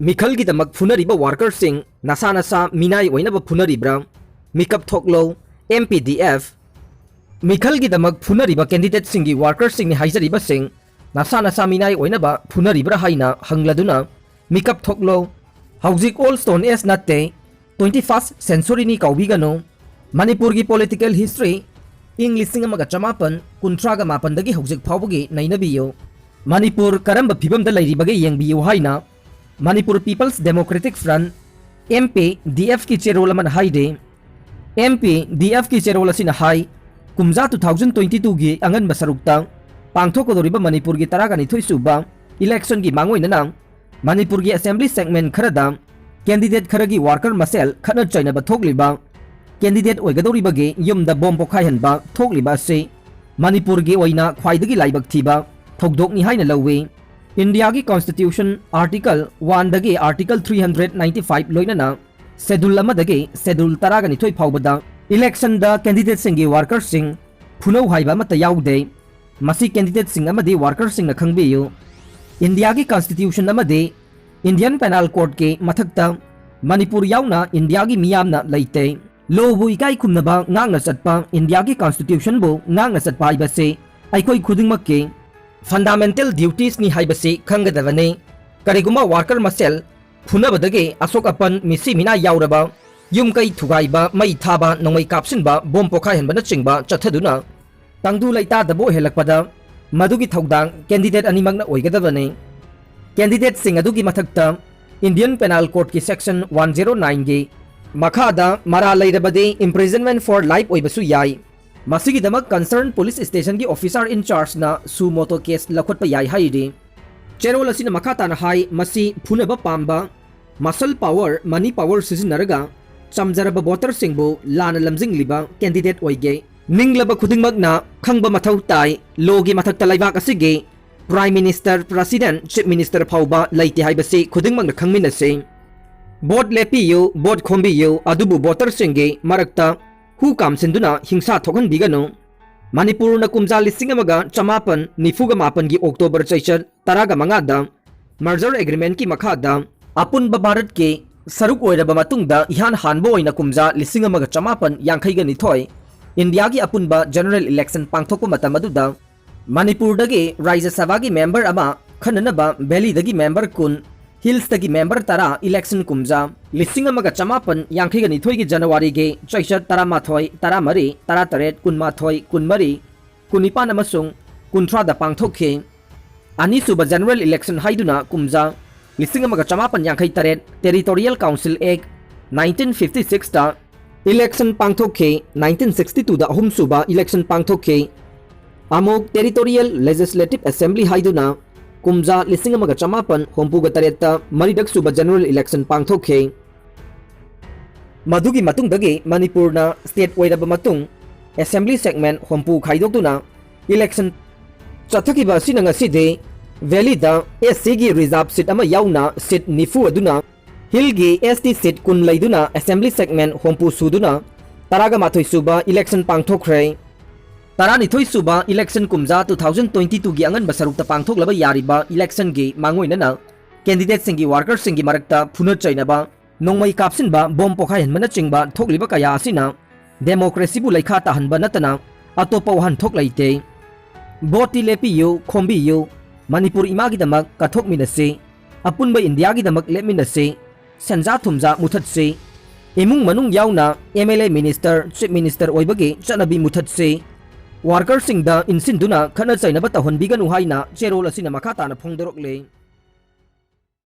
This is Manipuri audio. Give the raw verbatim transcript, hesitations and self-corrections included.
ꯃꯤꯈꯜꯒꯤꯗꯃꯛ ꯐꯨꯅꯔꯤꯕ ꯋꯥꯔꯀꯔꯁꯤꯡ ꯅꯁꯥ ꯅꯁꯥ ꯃꯤꯅꯥꯏ ꯑꯣꯏꯅꯕ ꯐꯨꯅꯔꯤꯕ꯭ꯔꯥ? ꯃꯤꯀꯞ ꯊꯣꯛꯂꯣ, ꯑꯦꯝ ꯄꯤ ꯗꯤ ꯑꯦꯐ꯫ ꯃꯤꯈꯜꯒꯤꯗꯃꯛ ꯐꯨꯅꯔꯤꯕ ꯀꯦꯟꯗꯤꯗꯦꯠꯁꯤꯡꯒꯤ ꯋꯥꯔꯀꯔꯁꯤꯡꯅꯤ ꯍꯥꯏꯖꯔꯤꯕꯁꯤꯡ ꯅꯁꯥ ꯅꯁꯥ ꯃꯤꯅꯥꯏ ꯑꯣꯏꯅꯕ ꯐꯨꯅꯔꯤꯕ꯭ꯔꯥ ꯍꯥꯏꯅ ꯍꯪꯂꯗꯨꯅ, ꯃꯤꯀꯞ ꯊꯣꯛꯂꯣ, ꯍꯧꯖꯤꯛ ꯑꯣꯜ ꯁ꯭ꯇꯣꯟ ꯑꯦꯖ ꯅꯠꯇꯦ, ꯇ꯭ꯋꯦꯟꯇꯤ ꯐꯥꯔꯁꯠ ꯁꯦꯟꯆꯨꯔꯤꯅꯤ ꯀꯥꯎꯕꯤꯒꯅꯨ꯫ ꯃꯅꯤꯄꯨꯔꯒꯤ ꯄꯣꯂꯤꯇꯤꯀꯦꯜ ꯍꯤꯁꯇ꯭ꯔꯤ ꯏꯪ ꯂꯤꯁꯤꯡ ꯑꯃꯒ ꯆꯃꯥꯄꯟ ꯀꯨꯟꯊ꯭ꯔꯥꯒ ꯃꯥꯄꯟꯗꯒꯤ ꯍꯧꯖꯤꯛ ꯐꯥꯎꯕꯒꯤ ꯅꯩꯅꯕꯤꯌꯨ꯫ ꯃꯅꯤꯄꯨꯔ ꯀꯔꯝꯕ ꯐꯤꯕꯝꯗ ꯂꯩꯔꯤꯕꯒꯦ ꯌꯦꯡꯕꯤꯌꯨ ꯍꯥꯏꯅ Manipur peoples democratic front, M P D ꯑꯦꯐꯀꯤ ꯆꯦꯔꯣꯜ ꯑꯃꯅ ꯍꯥꯏꯔꯤ꯫ ꯑꯦꯝ ꯄꯤ ꯗꯤ ꯑꯦꯐꯀꯤ ꯆꯦꯔꯣꯜ ꯑꯁꯤꯅ ꯍꯥꯏ, ꯀꯨꯝꯖꯥ ꯇꯨ ꯊꯥꯎꯖꯟ ꯇ꯭ꯋꯦꯟꯇꯤ ꯇꯨꯒꯤ ꯑꯉꯟꯕ ꯁꯔꯨꯛꯇ ꯄꯥꯡꯊꯣꯛꯀꯗꯧꯔꯤꯕ ꯃꯅꯤꯄꯨꯔꯒꯤ ꯇꯔꯥꯒ ꯅꯤꯊꯣꯏ ꯁꯨꯕ ꯏꯂꯦꯛꯁꯟꯒꯤ ꯃꯥꯡꯑꯣꯏꯅꯅ ꯃꯅꯤꯄꯨꯔꯒꯤ ꯑꯦꯁꯦꯝꯕ꯭ꯂꯤ ꯁꯦꯒꯃꯦꯟꯠ ꯈꯔꯗ ꯀꯦꯟꯗꯤꯗꯦꯠ ꯈꯔꯒꯤ ꯋꯥꯔꯀꯔ ꯃꯁꯦꯜ ꯈꯠꯅ ꯆꯩꯅꯕ ꯊꯣꯛꯂꯤꯕ, ꯀꯦꯟꯗꯤꯗꯦꯠ ꯑꯣꯏꯒꯗꯧꯔꯤꯕꯒꯤ ꯌꯨꯝꯗ ꯕꯣꯝ ꯄꯣꯈꯥꯏꯍꯟꯕ ꯊꯣꯛꯂꯤꯕ ꯑꯁꯤ ꯃꯅꯤꯄꯨꯔꯒꯤ ꯑꯣꯏꯅ ꯈ꯭ꯋꯥꯏꯗꯒꯤ ꯂꯥꯏꯕꯛ ꯊꯤꯕ ꯊꯧꯗꯣꯛꯅꯤ ꯍꯥꯏꯅ ꯂꯧꯏ꯫ ꯏꯟꯗꯤꯌꯥꯒꯤ ꯀꯟꯁꯇꯤꯇ꯭ꯌꯨꯁꯟ ꯑꯥꯔꯇꯤꯀꯜ ꯋꯥꯟꯗꯒꯤ article three hundred ninety five ꯂꯣꯏꯅꯅ ꯁꯦꯗꯨꯜ ꯑꯃꯗꯒꯤ ꯁꯦꯗꯨꯜ ꯇꯔꯥꯒ ꯅꯤꯊꯣꯏ ꯐꯥꯎꯕꯗ ꯏꯂꯦꯛꯁꯟꯗ ꯀꯦꯟꯗꯤꯗꯦꯠꯁꯤꯡꯒꯤ ꯋꯥꯔꯀꯔꯁꯤꯡ ꯐꯨꯅꯧ ꯍꯥꯏꯕ ꯑꯃꯠꯇ ꯌꯥꯎꯗꯦ꯫ ꯃꯁꯤ ꯀꯦꯟꯗꯤꯗꯦꯠꯁꯤꯡ ꯑꯃꯗꯤ ꯋꯥꯔꯀꯔꯁꯤꯡꯅ ꯈꯪꯕꯤꯌꯨ꯫ ꯏꯟꯗꯤꯌꯥꯒꯤ ꯀꯟꯁꯇꯤꯇ꯭ꯌꯨꯁꯟ ꯑꯃꯗꯤ ꯏꯟꯗꯤꯌꯟ ꯄꯦꯅꯥꯜ ꯀꯣꯗꯀꯤ ꯃꯊꯛꯇ ꯃꯅꯤꯄꯨꯔ ꯌꯥꯎꯅ ꯏꯟꯗꯤꯌꯥꯒꯤ ꯃꯤꯌꯥꯝꯅ ꯂꯩꯇꯦ꯫ ꯂꯣꯕꯨ ꯏꯀꯥꯏ ꯈꯨꯝꯅꯕ ꯉꯥꯛꯅ ꯆꯠꯄ, ꯏꯟꯗꯤꯌꯥꯒꯤ ꯀꯟꯁꯇꯤꯇ꯭ꯌꯨꯁꯟꯕꯨ ꯉꯥꯛꯅ ꯆꯠꯄ ꯍꯥꯏꯕꯁꯤ ꯑꯩꯈꯣꯏ ꯈꯨꯗꯤꯡꯃꯛꯀꯤ ꯐꯟꯗꯥꯃꯦꯟꯇꯦꯜ ꯗ꯭ꯌꯨꯇꯤꯁꯅꯤ ꯍꯥꯏꯕꯁꯤ ꯈꯪꯒꯗꯕꯅꯤ꯫ ꯀꯔꯤꯒꯨꯝꯕ ꯋꯥꯔꯀꯔ ꯃꯁꯦꯜ ꯐꯨꯅꯕꯗꯒꯤ ꯑꯁꯣꯛ ꯑꯄꯟ, ꯃꯤꯁꯤ ꯃꯤꯅꯥ ꯌꯥꯎꯔꯕ, ꯌꯨꯝ ꯀꯩ ꯊꯨꯒꯥꯏꯕ, ꯃꯩ ꯊꯥꯕ, ꯅꯣꯡꯃꯩ ꯀꯥꯞꯁꯤꯟꯕ, ꯕꯣꯝ ꯄꯣꯈꯥꯏꯍꯟꯕꯅꯆꯤꯡꯕ ꯆꯠꯊꯗꯨꯅ ꯇꯪꯗꯨ ꯂꯩꯇꯥꯗꯕ ꯑꯣꯏꯍꯜꯂꯛꯄꯗ ꯃꯗꯨꯒꯤ ꯊꯧꯗꯥꯡ ꯀꯦꯟꯗꯤꯗꯦꯠ ꯑꯅꯤꯃꯛꯅ ꯑꯣꯏꯒꯗꯕꯅꯤ꯫ ꯀꯦꯟꯗꯤꯗꯦꯠꯁꯤꯡ ꯑꯗꯨꯒꯤ ꯃꯊꯛꯇ ꯏꯟꯗꯤꯌꯟ ꯄꯦꯅꯥꯜ ꯀꯣꯗꯀꯤ ꯁꯦꯛꯁꯟ ꯋꯥꯟ ꯖꯦꯔꯣ ꯅꯥꯏꯟꯒꯤ ꯃꯈꯥꯗ ꯃꯔꯥꯜ ꯂꯩꯔꯕꯗꯤ imprisonment for life ꯑꯣꯏꯕꯁꯨ ꯌꯥꯏ꯫ ꯃꯁꯤꯒꯤꯗꯃꯛ ꯀꯟꯁꯔꯟ ꯄꯨꯂꯤꯁ ꯁ꯭ꯇꯦꯁꯟꯒꯤ ꯑꯣꯐꯤꯁꯥꯔ ꯏꯟ ꯆꯥꯔꯖꯅ ꯁꯨ ꯃꯣꯇꯣ ꯀꯦꯁ ꯂꯧꯈꯠꯄ ꯌꯥꯏ ꯍꯥꯏꯔꯤ꯫ ꯆꯦꯔꯣꯜ ꯑꯁꯤꯅ ꯃꯈꯥ ꯇꯥꯅ ꯍꯥꯏ, ꯃꯁꯤ ꯐꯨꯅꯕ ꯄꯥꯝꯕ, ꯃꯁꯜ ꯄꯥꯋꯔ, ꯃꯅꯤ ꯄꯥꯋꯔ ꯁꯤꯖꯤꯟꯅꯔꯒ ꯆꯝꯖꯔꯕ ꯚꯣꯇꯔꯁꯤꯡꯕꯨ ꯂꯥꯟꯅ ꯂꯝꯖꯤꯡꯂꯤꯕ ꯀꯦꯟꯗꯤꯗꯦꯠ ꯑꯣꯏꯒꯦ꯫ ꯅꯤꯡꯂꯕ ꯈꯨꯗꯤꯡꯃꯛꯅ ꯈꯪꯕ ꯃꯊꯧ ꯇꯥꯏ, ꯂꯣꯒꯤ ꯃꯊꯛꯇ ꯂꯩꯕꯥꯛ ꯑꯁꯤꯒꯤ prime minister, president, chief minister ꯐꯥꯎꯕ ꯂꯩꯇꯦ ꯍꯥꯏꯕꯁꯤ ꯈꯨꯗꯤꯡꯃꯛꯅ ꯈꯪꯃꯤꯟꯅꯁꯤ꯫ ꯚꯣꯠ ꯂꯦꯞꯄꯤꯌꯨ, ꯚꯣꯠ ꯈꯣꯝꯕꯤꯌꯨ, ꯑꯗꯨꯕꯨ ꯚꯣꯇꯔꯁꯤꯡꯒꯤ ꯃꯔꯛꯇ ꯍꯨ ꯀꯥꯝꯁꯤꯟꯗꯨꯅ ꯍꯤꯡꯁꯥ ꯊꯣꯛꯍꯟꯕꯤꯒꯅꯨ꯫ ꯃꯅꯤꯄꯨꯔꯅ ꯀꯨꯝꯖꯥ ꯂꯤꯁꯤꯡ ꯑꯃꯒ ꯆꯃꯥꯄꯟ ꯅꯤꯐꯨꯒ ꯃꯥꯄꯟꯒꯤ ꯑꯣꯛꯇꯣꯕꯔ ꯆꯩꯆꯠ ꯇꯔꯥꯒ ꯃꯉꯥꯗ ꯃꯔꯖꯔ ꯑꯦꯒ꯭ꯔꯤꯃꯦꯟꯠꯀꯤ ꯃꯈꯥꯗ ꯑꯄꯨꯟꯕ ꯚꯥꯔꯠꯀꯤ ꯁꯔꯨꯛ ꯑꯣꯏꯔꯕ ꯃꯇꯨꯡꯗ ꯏꯍꯥꯟ ꯍꯥꯟꯕ ꯑꯣꯏꯅ ꯀꯨꯝꯖꯥ ꯂꯤꯁꯤꯡ ꯑꯃꯒ ꯆꯃꯥꯄꯟ ꯌꯥꯡꯈꯩꯒ ꯅꯤꯊꯣꯏ ꯏꯟꯗꯤꯌꯥꯒꯤ ꯑꯄꯨꯟꯕ general election ꯄꯥꯡꯊꯣꯛꯄ ꯃꯇꯝ ꯑꯗꯨꯗ ꯃꯅꯤꯄꯨꯔꯗꯒꯤ ꯔꯥꯖ꯭ꯌ ꯁꯚꯥꯒꯤ member ꯑꯃ ꯈꯟꯅꯅꯕ ꯚꯦꯂꯤꯗꯒꯤ member ꯀꯨꯟ, ꯍꯤꯜꯁꯇꯒꯤ member ꯇꯔꯥ election ꯀꯨꯝꯖꯥ ꯂꯤꯁꯤꯡ ꯑꯃꯒ ꯆꯃꯥꯄꯟ ꯌꯥꯡꯈꯩꯒ ꯅꯤꯊꯣꯏꯒꯤ ꯖꯅꯋꯥꯔꯤꯒꯤ ꯆꯩꯆꯠ ꯇꯔꯥꯃꯥꯊꯣꯏ, ꯇꯔꯥꯃꯔꯤ, ꯇꯔꯥꯇꯔꯦꯠ, ꯀꯨꯟꯃꯥꯊꯣꯏ, ꯀꯨꯟꯃꯔꯤ, ꯀꯨꯟꯅꯤꯄꯥꯟ ꯑꯃꯁꯨꯡ ꯀꯨꯟꯊ꯭ꯔꯥꯗ ꯄꯥꯡꯊꯣꯛꯈꯤ꯫ ꯑꯅꯤꯁꯨꯕ general election ꯍꯥꯏꯗꯨꯅ ꯀꯨꯝꯖꯥ ꯂꯤꯁꯤꯡ ꯑꯃꯒ ꯆꯃꯥꯄꯟ ꯌꯥꯡꯈꯩ ꯇꯔꯦꯠ Territorial Council Act nineteen fifty sixꯇ election ꯄꯥꯡꯊꯣꯛꯈꯤ꯫ Nineteen sixty twoꯗ ꯑꯍꯨꯝꯁꯨꯕ election ꯄꯥꯡꯊꯣꯛꯈꯤ꯫ ꯑꯃꯨꯛ Territorial Legislative Assembly ꯍꯥꯏꯗꯨꯅ ꯀꯨꯝꯖꯥ ꯂꯤꯁꯤꯡ ꯑꯃꯒ ꯆꯃꯥꯄꯟ ꯍꯨꯝꯐꯨꯒ ꯇꯔꯦꯠꯇ ꯃꯔꯤꯔꯛ ꯁꯨꯕ general election ꯄꯥꯡꯊꯣꯛꯈꯤ꯫ ꯃꯗꯨꯒꯤ ꯃꯇꯨꯡꯗꯒꯤ ꯃꯅꯤꯄꯨꯔꯅ state ꯑꯣꯏꯔꯕ ꯃꯇꯨꯡ assembly segment ꯍꯨꯝꯐꯨ ꯈꯥꯏꯗꯣꯛꯇꯨꯅ election ꯆꯠꯊꯈꯤꯕ ꯑꯁꯤꯅ ꯉꯁꯤꯗꯤ ꯚꯦꯂꯤꯗ SCꯒꯤ reserve seat ꯑꯃ ꯌꯥꯎꯅ seat ꯅꯤꯐꯨ ꯑꯗꯨꯅ, ꯍꯤꯜꯒꯤ ST seat ꯀꯨꯟ ꯂꯩꯗꯨꯅ assembly segment ꯍꯨꯝꯐꯨ ꯁꯨꯗꯨꯅ ꯇꯔꯥꯒ ꯃꯥꯊꯣꯏ ꯁꯨꯕ election ꯄꯥꯡꯊꯣꯛꯈ꯭ꯔꯦ꯫ ꯇꯔꯥꯅꯤꯊꯣꯏ ꯁꯨꯕ election ꯀꯨꯝꯖꯥ two thousand twenty twoꯒꯤ ꯑꯉꯟꯕ ꯁꯔꯨꯛꯇ ꯄꯥꯡꯊꯣꯛꯂꯕ ꯌꯥꯔꯤꯕ electionꯒꯤ ꯃꯥꯡꯑꯣꯏꯅꯅ candidateꯁꯤꯡꯒꯤ workerꯁꯤꯡꯒꯤ ꯃꯔꯛꯇ ꯐꯨꯅ ꯆꯩꯅꯕ, ꯅꯣꯡꯃꯩ ꯀꯥꯞꯁꯤꯟꯕ, bomb ꯄꯣꯈꯥꯏꯍꯟꯕꯅꯆꯤꯡꯕ ꯊꯣꯛꯂꯤꯕ ꯀꯌꯥ ꯑꯁꯤꯅ democracyꯕꯨ ꯂꯩꯈꯥ ꯇꯥꯍꯟꯕ ꯅꯠꯇꯅ ꯑꯇꯣꯞꯄ ꯋꯥꯍꯟꯊꯣꯛ ꯂꯩꯇꯦ꯫ Voteꯇꯤ ꯂꯦꯞꯄꯤꯌꯨ, ꯈꯣꯝꯕꯤꯌꯨ, ꯃꯅꯤꯄꯨꯔ ꯏꯃꯥꯒꯤꯗꯃꯛ ꯀꯠꯊꯣꯛꯃꯤꯟꯅꯁꯤ, ꯑꯄꯨꯟꯕ ꯏꯟꯗꯤꯌꯥꯒꯤꯗꯃꯛ ꯂꯦꯞꯃꯤꯟꯅꯁꯤ, ꯁꯦꯟꯖꯥ ꯊꯨꯝꯖꯥ ꯃꯨꯊꯠꯁꯤ, ꯏꯃꯨꯡ ꯃꯅꯨꯡ ꯌꯥꯎꯅ MLA minister, chief minister ꯑꯣꯏꯕꯒꯤ ꯆꯠꯅꯕꯤ ꯃꯨꯊꯠꯁꯤ, workerꯁꯤꯡꯗ ꯏꯟꯁꯤꯟꯗꯨꯅ ꯈꯠꯅ ꯆꯩꯅꯕ ꯇꯧꯍꯟꯕꯤꯒꯅꯨ ꯍꯥꯏꯅ ꯆꯦꯔꯣꯜ ꯑꯁꯤꯅ ꯃꯈꯥ ꯇꯥꯅ ꯐꯣꯡꯗꯣꯔꯛꯂꯤ꯫